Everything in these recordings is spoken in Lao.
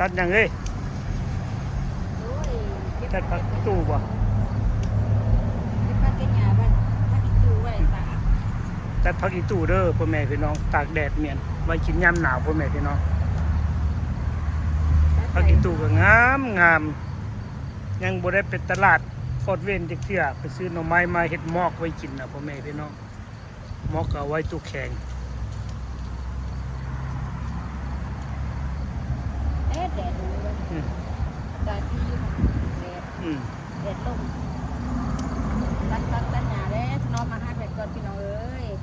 ຕັດຫຍັງເອີຍ? ໂອ້ຍ ຕັດຜັກອີ່ຕູ່ບໍ່? ເກັບຜັກເກັບຫຍ້າໄວ້ ຜັກອີ່ຕູ່ໄວ້ຕາກ. ຕັດຜັກອີ່ຕູ່ເດີພໍ່ແມ່ພີ່ນ້ອງ ຕາກແດດມ່ຽນ ໄວ້ກິນຍາມໜາວພໍ່ແມ່ພີ່ນ້ອງ. ຜັກອີ່ຕູ່ກໍງາມໆ ຍັງບໍ່ໄດ້ໄປຕະຫຼາດຟອດເວນຈັກເທື່ອ ໄປຊື້ໜໍ່ໄມ້ມາເຮັດໝອກໄວ້ກິນນະພໍ່ແມ່ພີ່ນ້ອງ. ໝອກກໍເອົາໄວ້ຕູ້ແຂງ. ແດດ ແດດ ອືມ ອາກາດດີຢູ່ ແດດ ອືມ ແດດລົງ. ຕັດຜັກຕັດຫຍ້າແລ້ວ ຖະໜອມອາຫານໄວ້ກ່ອນພີ່ນ້ອງເອີຍ.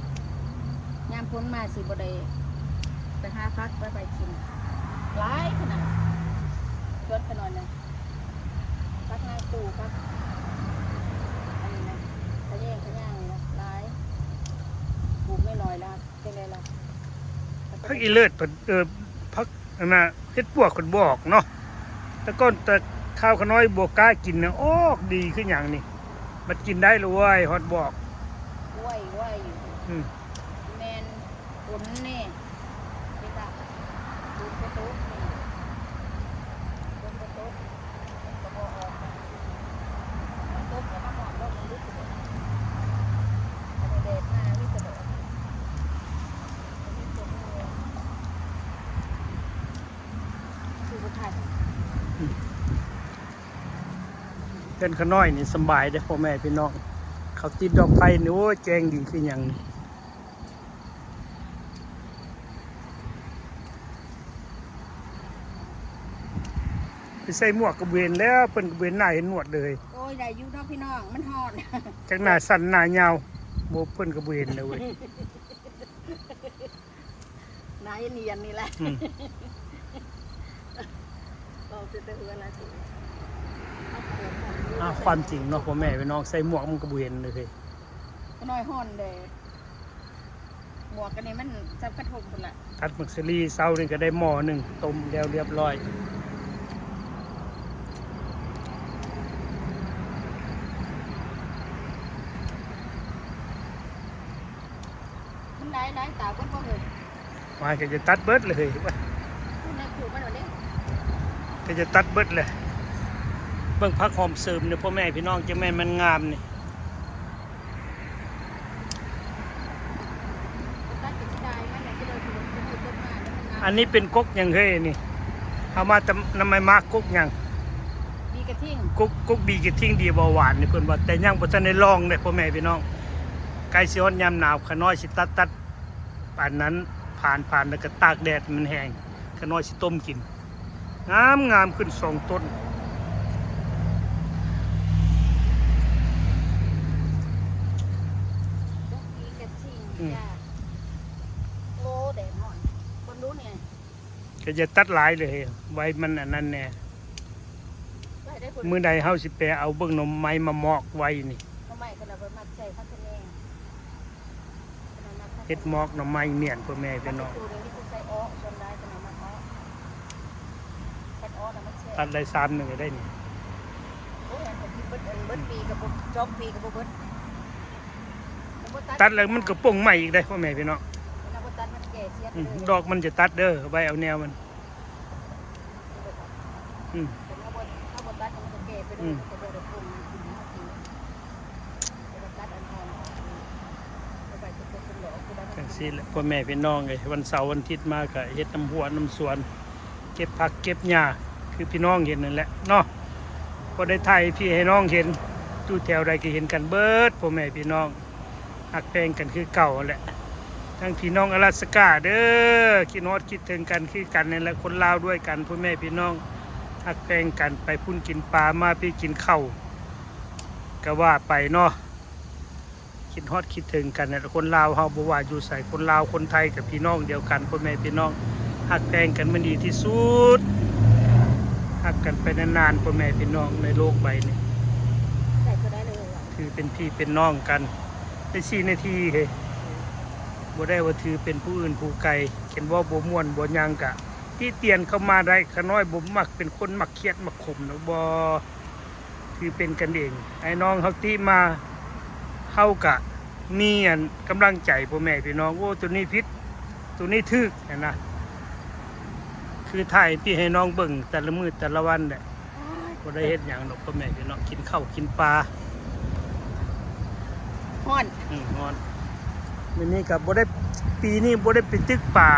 ຍາມຝົນມາຊິບໍ່ໄດ້ໄປຫາຜັກໄປ ໄປກິນ ຫຼາຍຂະໜາດ ສວນຂະນ້ອຍນະ. ຜັກນາງຕູ້ ຜັກອັນນີ້ນະ ຂະແຍງຂະຫຍາງນີ້ນະ ຫຼາຍ ປູກນ້ອຍໆລະ ຈັ່ງໃດລະ ຜັກອີເລີດເພິ່ນ ເອີ ຜັກອັນນ່າ ເຫັດປວກເພິ່ນບອກເນາະ. ແຕ່ກ່ອນ ແຕ່ຄາວຂະນ້ອຍບໍ່ກ້າກິນນະ ອອກດີຄືຫຍັງນີ້ ບັດກິນໄດ້ແລ້ວເວີຍ ຮອດບອກ. ໂອ້ຍ ໂອ້ຍ ອືມ ແມ່ນ ຝົນແດ່ ເວລາຝົນບໍ່ຕົກນີ້ ຝົນບໍ່ຕົກ ມັນກໍບໍ່ອອກ. ມັນຕົກແລ້ວມັນຮ້ອນລົງ ມັນຫຼຸດໄປເບິດ. ອັນນີ້ແດດມາມີແຕ່ດອກ ມີແຕ່ດອກ ຄືບໍ່ທັນ. ອືມ ເຮືອນຂະນ້ອຍນີ້ສຳບາຍເດ້ພໍ່ແມ່ພີ່ນ້ອງ ເຂົາຕິດດອກໄຟນີ້ ໂອ້ຍ ແຈ້ງດີຄືຫຍັງນີ້. ໄປໃສ່ໝວກກໍບໍ່ເຫັນແລ້ວ ເພິ່ນກໍບໍ່ເຫັນໜ້າເຫັນໜວດເລີຍ. ໂອ້ຍ ໄດ້ຢູ່ເນາະພີ່ນ້ອງ ມັນຮ້ອນ ຈັກໜ້າສັ້ນໜ້າຍາວ ບໍ່ ເພິ່ນກໍບໍ່ເຫັນແລ້ວເວີຍ. ໜ້າເນຍນນີ້ແຫຼະ ອືມ ເວົ້າເປັນແຕ່ຫົວລະຕິ. ອ້າວ ຄວາມຈິງເນາະ ພໍ່ແມ່ພີ່ນ້ອງ ໃສ່ໝວກມັນກໍບໍ່ເຫັນເລີຍ. ຂະນ້ອຍຮ້ອນເດ້ ໝວກອັນນີ້ມັນສ່ຳກະທົງພຸ້ນລະ. ຕັດໝາກສາລີເຊົ້ານີ້ກໍໄດ້ໝໍ້ໜຶ່ງ ຕົ້ມແລ້ວລຽບຮ້ອຍ. ມັນຫຼາຍ ຫຼາຍຕາເບິດບໍ່ເຮີ້ຍ? ວ່າກໍຈະຕັດເບິດເລີຍ ມັນໃນຂູດມັນເດ ກໍຈະຕັດເບິດເລີຍ. ເບິ່ງຜັກຫອມເສີມເດີພໍ່ແມ່ພີ່ນ້ອງ ຈັ່ງແມ່ນມັນງາມນີ້. ອັນນີ້ເປັນກົກຫຍັງເຮີ້ຍນີ້? ເອົາມາແຕ່ນຳໄມ້ໝາກ ກົກຫຍັງ? ບີກະທິງ ກົກ ກົກບີກະທິງ ດີບໍ່ຫວານນີ້ເພິ່ນວ່າ ແຕ່ຍັງບໍ່ທັນໄດ້ລອງເດ້ພໍ່ແມ່ພີ່ນ້ອງ. ໃກ້ຊິຮອດຍາມໜາວ ຂະນ້ອຍຊິຕັດ ຕັດ ອັນນັ້ນ ຜ່ານ ຜ່ານ ແລ້ວກໍຕາກແດດໃຫ້ມັນແຫ້ງ ຂະນ້ອຍຊິຕົ້ມກິນ. ງາມໆ ຂຶ້ນສອງຕົ້ນ. ອືມ ໂອ້ ແດດຮ້ອນ ເບິ່ງດູນີ້ ກໍຢ່າຕັດຫຼາຍເລີຍ ໄວ້ມັນອັນນັ້ນແດ່. ມື້ໃດເຮົາຊິໄປເອົາເບິ່ງໜໍ່ໄມ້ມາໝອກໄວ້ນີ້ ໜໍ່ໄມ້ກໍລະໄວ້ມັດໃສ່ຜັກຂະແຍງ. ເຮັດໝອກໜໍ່ໄມ້ມ້ຽນ ພໍ່ແມ່ພີ່ນ້ອງ. ຕັດໄດ້ສາມໜ່ວຍໄດ້ນີ້. ຕັດແລ້ວມັນກໍປົ່ງໃໝ່ອີກໄດ໋ ພໍ່ແມ່ພີ່ນ້ອງ. ອືມ ດອກມັນຈະຕັດເດີ ໄວ້ເອົາແນວມັນ. ອືມ ຈັ່ງຊີ້ແຫຼະ ພໍ່ແມ່ພີ່ນ້ອງເອີຍ ວັນເສົາວັນທິດມາກະເຮັດນຳຮົ້ວນຳສວນ ເກັບຜັກເກັບຫຍ້າ ຄືພີ່ນ້ອງເຫັນນັ້ນແຫຼະເນາະ. ພໍໄດ້ຖ່າຍໃຫ້ພີ່ໃຫ້ນ້ອງເຫັນ ຢູ່ແຖວໃດກໍເຫັນກັນເບິດ ພໍ່ແມ່ພີ່ນ້ອງ. ຮັກແພງກັນຄືເກົ່າຫັ້ນແຫຼະ ທັງພີ່ນ້ອງອາລາສກາເດີ ຄິດຮອດຄິດເຖິງກັນຄືກັນນັ້ນແຫຼະ ຄົນລາວດ້ວຍກັນ ພໍ່ແມ່ພີ່ນ້ອງ ຮັກແພງກັນ ໄປພຸ້ນກິນປາ ມາພີ້ກິນເຂົ້າ ກະວ່າໄປເນາະ. ຄິດຮອດຄິດເຖິງກັນນັ້ນແຫຼະ ຄົນລາວເຮົາບໍ່ວ່າຢູ່ໃສ ຄົນລາວຄົນໄທກະພີ່ນ້ອງດຽວກັນ ພໍ່ແມ່ພີ່ນ້ອງ ຮັກແພງກັນມັນດີທີ່ສຸດ ຮັກກັນໄປນານໆ ພໍ່ແມ່ພີ່ນ້ອງ ໃນໂລກໃບນີ້ ຖືເປັນພີ່ເປັນນ້ອງກັນ. ໄດ້ສີ່ນາທີເຮີ້ຍ ບໍ່ໄດ້ວ່າຖືເປັນຜູ້ອື່ນຜູ້ໄກ ຄັນເວົ້າບໍ່ມ່ວນບໍ່ຫຍັງກະຕິຕຽນເຂົ້າມາໄດ້. ຂ້ານ້ອຍບໍ່ມັກເປັນຄົນມັກຄຽດມັກຂົມດອກ ບໍ່ ຖືເປັນກັນເອງ. ອ້າຍນ້ອງເຮົາຕິມາ ເຮົາກະມີອັນກຳລັງໃຈ ພໍ່ແມ່ພີ່ນ້ອງ ໂອ້ ໂຕນີ້ຜິດ ໂຕນີ້ຖືກຫັ້ນນະ. ຄືຖ່າຍໃຫ້ພີ່ໃຫ້ນ້ອງເບິ່ງແຕ່ລະມື້ແຕ່ລະວັນແຫຼະ. ບໍ່ໄດ້ເຮັດຫຍັງດອກພໍ່ແມ່ພີ່ນ້ອງ ກິນເຂົ້າກິນປາ. ຮ້ອນ ອືມ ຮ້ອນ. ມື້ນີ້ກໍບໍ່ໄດ້ ປີນີ້ບໍ່ໄດ້ໄປຕຶກປາ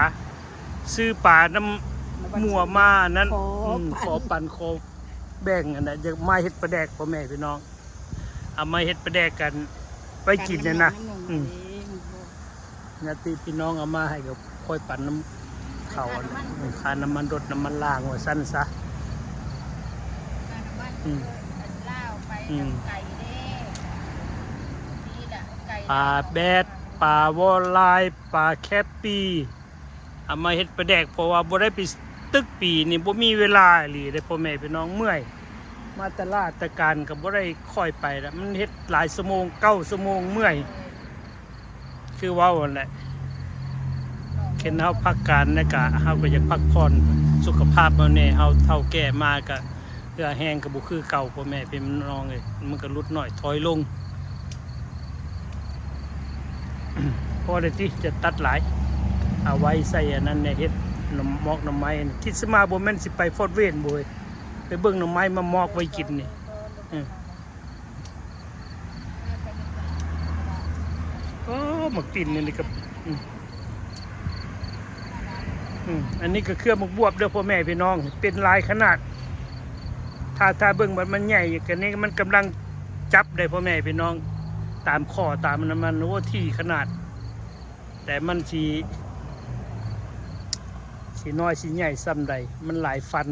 ຊື້ປານຳໝູ່ມານັ້ນ ຂໍປັນ ອືມ ຂໍປັນ ຂໍແບ່ງ ອັນນັ້ນ ຢາກມາເຮັດປາແດກພໍ່ແມ່ພີ່ນ້ອງ. ເອົາມາເຮັດປາແດກກັນໄວ້ກິນນັ້ນນະ. ອືມ ຍາດຕິພີ່ນ້ອງເອົາມາໃຫ້ກໍຄ່ອຍປັນນຳເຂົາ ຄ່ານ້ຳມັນ ຄ່ານ້ຳມັນລົດ ນ້ຳມັນລາງ ວ່າຊັ້ນຊະ. ອືມ ປາແບດ ປາວໍລາຍ ປາແຄບປີ ເອົາມາເຮັດປາແດກ ເພາະວ່າບໍ່ໄດ້ໄປຕຶກປີນີ້ ບໍ່ມີເວລາອີ່ຫຼີເດ້ພໍ່ແມ່ພີ່ນ້ອງ ເມື່ອຍ. ມາແຕ່ລາຊະການກໍບໍ່ໄດ້ຄ່ອຍໄປລະ ມັນເຮັດຫຼາຍຊົ່ວໂມງ ເກົ້າຊົ່ວໂມງ ເມື່ອຍ. ຄືເວົ້າຫັ້ນແຫຼະ ເຫັນເຮົາພັກການແລ້ວກະ ເຮົາກໍຢາກພັກຜ່ອນສຸຂະພາບເຮົາແດ່. ເຮົາເຖົ້າແກ່ມາກະ ເຫື່ອແຮງກໍບໍ່ຄືເກົ່າ ພໍ່ແມ່ພີ່ນ້ອງເອີຍ ມັນກໍຫຼຸດໜ້ອຍຖອຍລົງ. ພໍແລ້ວຕິ ຈະຕັດຫຼາຍ ເອົາໄວ້ໃສ່ອັນນັ້ນແດ່ ເຮັດໜໍ່ ໝອກໜໍ່ໄມ້. ຄິດຊິມາບໍ່ແມ່ນຊິໄປຟອດເວນບໍ່ເອີຍ ໄປເບິ່ງໜໍ່ໄມ້ມາໝອກໄວ້ກິນນີ້. ເອີ ໂອ້ ໝາກປິ່ນອັນນີ້ກໍ ອືມ ອືມ ອັນນີ້ກໍເຄືອໝາກບວບເດີພໍ່ແມ່ພີ່ນ້ອງ ເປັນຫຼາຍຂະໜາດ. ຖ້າ ຖ້າເບິ່ງວ່າມັນໃຫຍ່ ກະນີ້ມັນກຳລັງຈັບໄດ້ພໍ່ແມ່ພີ່ນ້ອງ ຕາມຂໍ້ຕາມອັນນັ້ນມັນ ໂອ້ ຖີ່ຂະໜາດ. ແຕ່ມັນຊິ ຊິນ້ອຍຊິໃຫຍ່ສ່ຳໃດ ມັນຫຼາຍພັນ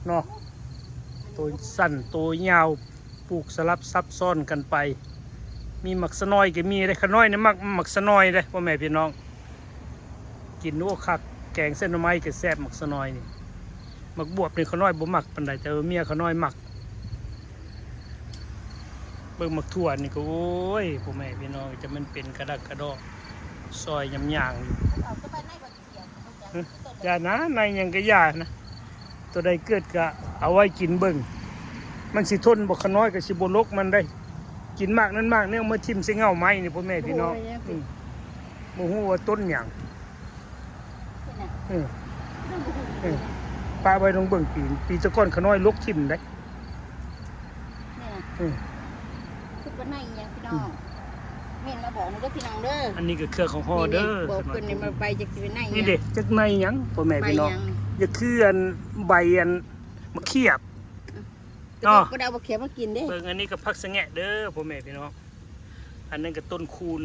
ເນາະ ໂຕສັ້ນໂຕຍາວ ປູກສະຫຼັບຊັບຊ້ອນກັນໄປ. ມີໝາກສະໜ້ອຍກໍມີເດ້ ຂະນ້ອຍນີ້ມັກໝາກສະໜ້ອຍເດ້ພໍ່ແມ່ພີ່ນ້ອງ ກິນ ໂອ້ ຄັກ ແກງໃສ່ໜໍ່ໄມ້ກໍແຊບໝາກສະໜ້ອຍນີ້. ໝາກບວບນີ້ຂະນ້ອຍບໍ່ມັກປານໃດ ແຕ່ວ່າເມຍຂະນ້ອຍມັກ. ເບິ່ງໝາກຖົ່ວນີ້ກໍ ໂອ້ຍ ພໍ່ແມ່ພີ່ນ້ອງ ຈະມັນເປັນກະດັກກະດໍ້ ຊອຍຍຳຢາງຢູ່. ເອົາແຕ່ໃບໃນ ຫຶ ຢ່ານະ ໃນຫຍັງກະຢ່ານະ ໂຕໃດເກີດກະເອົາໄວ້ກິນເບິ່ງ ມັນຊິທົນບໍ່? ຂະນ້ອຍກໍຊິບໍ່ຫຼົກມັນໄດ໋ ກິນໝາກນັ້ນໝາກນີ້ ເອົາມາຖິ້ມໃສ່ເຫງົ້າໄມ້ນີ້ ພໍ່ແມ່ພີ່ນ້ອງ. ໂອ້ຍ ອືມ ບໍ່ຮູ້ວ່າຕົ້ນຫຍັງ. ນີ້ນະ ເອີ ເອີ ປະໄວ້ລອງເບິ່ງ ປີ ປີແຕ່ກ່ອນຂະນ້ອຍຫຼົກຖິ້ມໄດ໋. ນີ້ນະ ເອີ ຄືວ່າໃນອີ່ຫຍັງພີ່ນ້ອງ ອືມ ເມັ້ນມາບອກເດີພີ່ນ້ອງເດີ. ອັນນີ້ກໍເຄືອຂອງຫໍ່ເດີ ນີ້ ບອກເພິ່ນນີ້ວ່າໃບຈັກຊິເປັນໃນອີ່ຫຍັງ ນີ້ເດ້ ຈັກໃນຫຍັງພໍ່ແມ່ພີ່ນ້ອງ. ຢາກຄືອັນໃບອັນໝາກຂຽບ ອືມ ເນາະ ກໍໄດ້ເອົາໝາກຂຽບມາກິນເດ້. ເບິ່ງ ອັນນີ້ກໍຜັກສະແງະເດີພໍ່ແມ່ພີ່ນ້ອງ. ອັນນັ້ນກໍຕົ້ນຄູນ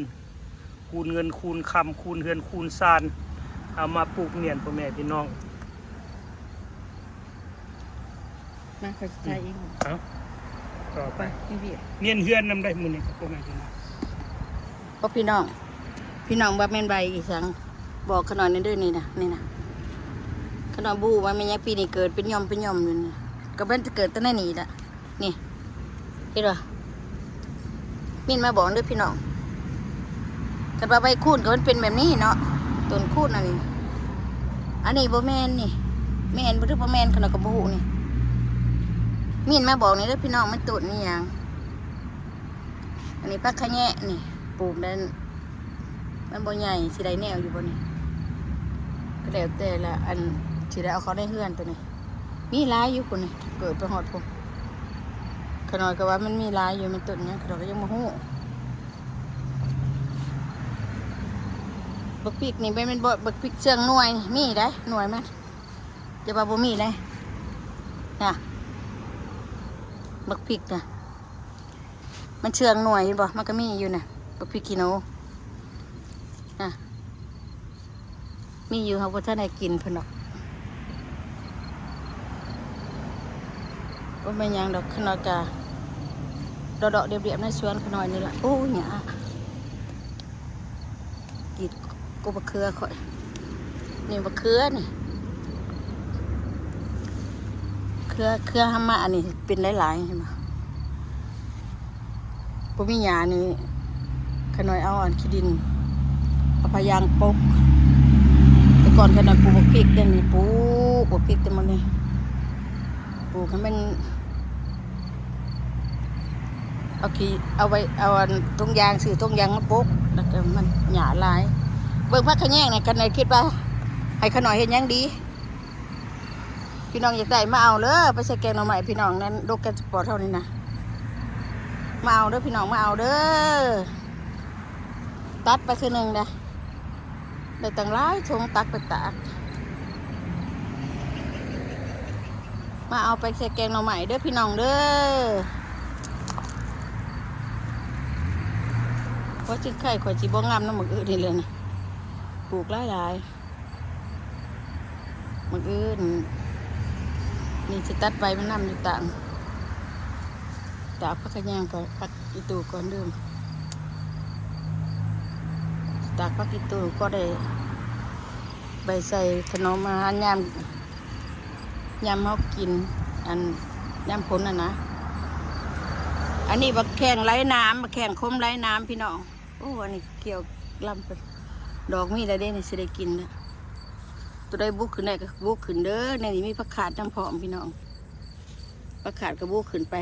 ຄູນເງິນ ຄູນຄຳ ຄູນເຮືອນ ຄູນຊານ ເອົາມາປູກໝຽນພໍ່ແມ່ພີ່ນ້ອງ. ມາ ຂ້ອຍຊິຖ່າຍເອງ. ເອົ້າ ຕໍ່ໄປ ໄປ ມີວຽກ ໝຽນເຮືອນນຳໄດ໋ມື້ນີ້ ພໍ່ແມ່ພີ່ນ້ອງ. ພໍ່ພີ່ນ້ອງ ພີ່ນ້ອງວ່າແມ່ນໃບອີ່ຫຍັງ ບອກຂ້ານ້ອຍແດ່ເດີ. ນີ້ນະ ນີ້ນະ ຂ້ານ້ອຍບໍ່ຮູ້ວ່າແມ່ນຫຍັງ ປີນີ້ເກີດເປັນຫຍ່ອມເປັນຫຍ່ອມຢູ່ນີ້ ກໍແມ່ນຈະເກີດແຕ່ໃນນີ້ລະ. ນີ້ ເຫັນບໍ່? ມິ້ນມາບອກເດີພີ່ນ້ອງ ຄັນວ່າໃບຄູນກໍມັນເປັນແບບນີ້ເນາະ ຕົ້ນຄູນອັນນີ້. ອັນນີ້ບໍ່ແມ່ນນີ້ ແມ່ນບໍ່ ຫຼືບໍ່ແມ່ນ ຂ້ານ້ອຍກໍບໍ່ຮູ້ນີ້. ມິ້ນມາບອກນີ້ເດີພີ່ນ້ອງ ມັນຕົ້ນອີ່ຫຍັງ. ອັນນີ້ຜັກຂະແຍງນີ້ ປູກນັ້ນ ມັນບໍ່ໃຫຍ່ ຊິໄດ້ແນວຢູ່ບໍ່ນີ້? ກໍແລ້ວແຕ່ລະ ອັນ ຊິໄດ້ເອົາເຂົ້າໃນເຮືອນໂຕນີ້ ມີຫຼາຍຢູ່ພຸ້ນນີ້ ເກີດໄປຮອດພຸ້ນ. ຂ້ານ້ອຍກໍວ່າມັນມີຫຼາຍຢູ່ ແມ່ນຕົ້ນຫຍັງ ຂ້ານ້ອຍກໍຍັງບໍ່ຮູ້. ບັກພິກນີ້ແມ່ນບໍ່ ບັກພິກເຊື່ອງໜ່ວຍ ມີໄດ໋ໜ່ວຍມັນ ຢ່າວ່າບໍ່ມີເລີຍນະ ບັກພິກນະ. ມັນເຊື່ອງໜ່ວຍ ເຫັນບໍ່? ມັນກໍມີຢູ່ນະ ບັກພິກຂີ້ໜູນະ ມີຢູ່ ເຮົາບໍ່ທັນໄດ້ກິນເພິ່ນດອກ. ບໍ່ແມ່ນຫຍັງດອກ ຂ້ານ້ອຍກະເລາະໆ ລຽບໆ ໃນສວນຂ້ານ້ອຍນີ້ລະ. ໂອ້ຍ ຫຍ້າ ກິນ ກໍບັກເຂືອຂ້ອຍ ນີ້ບັກເຂືອນີ້ ເຂືອ ເຂືອຮາມະອັນນີ້ເປັນຫຼາຍໆ ເຫັນບໍ່? ບໍ່ມີຫຍ້ານີ້ ຂ້ານ້ອຍເອົາອັນຂີ້ດິນ ເອົາຜ້າຢາງປົກ. ແຕ່ກ່ອນຂ້ານ້ອຍປູກບັກພິກເດ້ນີ້ ປູກບັກພິກແຕ່ໝົດນີ້ ປູກໃຫ້ມັນ ເອົາຂີ້ ເອົາໄວ້ ເອົາອັນຖົງຢາງ ຊື້ຖົງຢາງມາປົກ ແລ້ວກໍມັນຫຍ້າຫຼາຍ. ເບິ່ງຜັກຂະແຍງນະ ຄັນໄດ້ຄິດວ່າໃຫ້ຂ້ານ້ອຍເຮັດຫຍັງດີ ພີ່ນ້ອງຢາກໄດ້ມາເອົາເດີ ໄປໃສ່ແກງໜໍ່ໄມ້ພີ່ນ້ອງ ນັ້ນດົກແກນສະປອດເຮົານີ້ນະ ມາເອົາເດີພີ່ນ້ອງ ມາເອົາເດີ ຕັດໄປເທື່ອໜຶ່ງນະ ໄດ້ຕັ້ງຫຼາຍຖົງ ຕັກໄປຕາກ ມາເອົາໄປໃສ່ແກງໜໍ່ໄມ້ເດີພີ່ນ້ອງເດີ ວ່າຈຶ່ງໄຄຂ້ອຍຊິບໍ່ງາມນຳໝາກອຶນີ້ເລີຍນະ ປູກຫຼາຍໆ ມື້ອື່ນນີ້ຊິຕັດໃບມັນນຳຢູ່ຕາກ ຕາກຜັກຂະແຍງກ່ອນ ຜັກອີ່ຕູ່ກ່ອນ ລືມ ຕາກຜັກອີ່ຕູ່ພໍໄດ້ໃບໃສ່ຂະໜົມອາຫານຍາມ ຍາມເຮົາກິນ ອັນ ຍາມຝົນຫັ້ນນະ ອັນນີ້ບັກແຂ້ງໄຫຼນ້ຳ ບັກແຂ້ງຂົມໄຫຼນ້ຳພີ່ນ້ອງ. ໂອ້ ອັນນີ້ກ່ຽວລຳໄປ ດອກມີແລ້ວເດ້ ນີ້ຊິໄດ້ກິນແລ້ວ ໂຕໃດບຸກຂຶ້ນໄດ້ກໍບຸກຂຶ້ນເດີ ໃນນີ້ມີຜັກຂາດນຳພ້ອມພີ່ນ້ອງ ຜັກຂາດກໍບຸກຂຶ້ນໄປ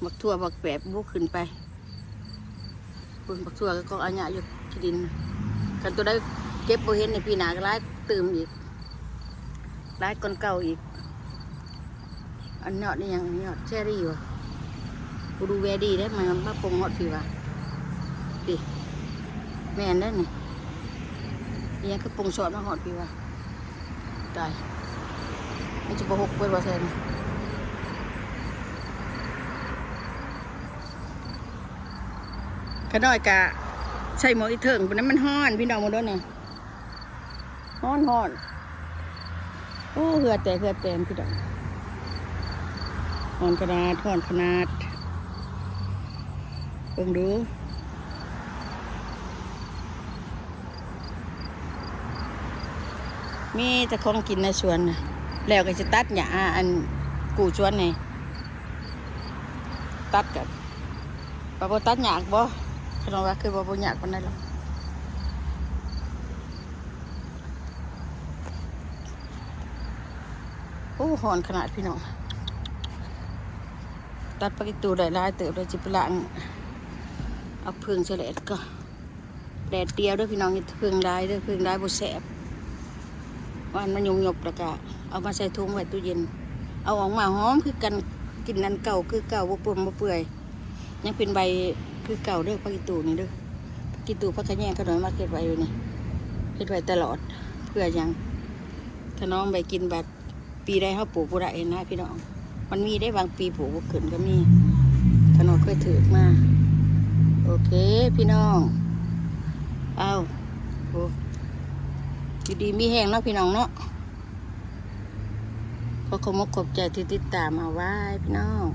ບັກຖົ່ວບັກແປບບຸກຂຶ້ນໄປ ເບິ່ງບັກຖົ່ວກໍອາຍະຢູ່ຂີ້ດິນ ຄັນໂຕໃດເກັບບໍ່ເຫັນໃນປີໜ້າກໍຫຼາຍຕື່ມອີກ ຫຼາຍກ່ອນເກົ່າອີກ. ອັນຍອດນີ້ຫຍັງ ຍອດເຊີຣີຫວາ ບໍ່ຮູ້ແວດີເດ້ ມາ ມາປົ່ງຮອດພີ້ຫວາ ພີ້ ແມ່ນເດ້ນີ້ ອີຫຍັງຄືປົ່ງຊອດມາຮອດພີ້ຫວາ ຕາຍ ມັນຊິບໍ່ຫົກເບິດວ່າແຊນ ຂະນ້ອຍກະໃສ່ໝໍ້ອີເທິງພຸ້ນນະ ມັນຮ້ອນ ພີ່ນ້ອງ ເບິ່ງເດີນີ້ ຮ້ອນໆ ໂອ້ ເຫື່ອແຕກເຫື່ອແຕນພີ່ນ້ອງ ຮ້ອນຂະໜາດ ຮ້ອນຂະໜາດ ເບິ່ງດູ ມີແຕ່ຂອງກິນໃນສວນນະ ແລ້ວກໍຊິຕັດຫຍ້າ ອັນ ກູ້ສວນນີ້ ຕັດກໍ ວ່າບໍ່ຕັດຍາກບໍ່? ຂະນ້ອຍວ່າຄືວ່າບໍ່ຍາກປານໃດດອກ ໂອ້ ຮ້ອນຂະໜາດພີ່ນ້ອງ ຕັດຜັກອີ່ຕູ່ໄດ້ຫຼາຍເຕີບ ແລ້ວຊິໄປລ້າງເອົາເຜິ້ງສະແລດກ່ອນ ແດດດຽວເດີພີ່ນ້ອງ ຢ່າເຜິ້ງຫຼາຍເດີ ເຜິ້ງຫຼາຍບໍ່ແຊບ ວ່າມັນຫຍົບໆ ແລ້ວກະເອົາມາໃສ່ຖົງໄວ້ຕູ້ເຢັນ ເອົາອອກມາຫອມຄືກັນ ກິນອັນເກົ່າຄືເກົ່າ ບໍ່ປົມບໍ່ເປື່ອຍ ຍັງເປັນໃບຄືເກົ່າເດີ ຜັກອີ່ຕູ່ນີ້ເດີ ຜັກອີ່ຕູ່ ຜັກຂະແຍງ ຂະນ້ອຍມັກເຮັດໄວ້ຢູ່ນີ້ ເຮັດໄວ້ຕະຫຼອດ ເພື່ອຫຍັງ ຖະໜອມໄວ້ກິນ ບາດປີໃດເຮົາປູກບໍ່ໄດ້ນະພີ່ນ້ອງ ມັນມີເດ້ ບາງປີປູກບໍ່ຂຶ້ນກໍມີ ຂະນ້ອຍເຄີຍຖືກມາ ໂອເຄພີ່ນ້ອງ ເອົາ ໂອ້ ຢູ່ດີມີແຮງເນາະພີ່ນ້ອງເນາະ ຂໍຂອບອົກຂອບໃຈທີ່ຕິດຕາມ ເອົາ ບາຍພີ່ນ້ອງ.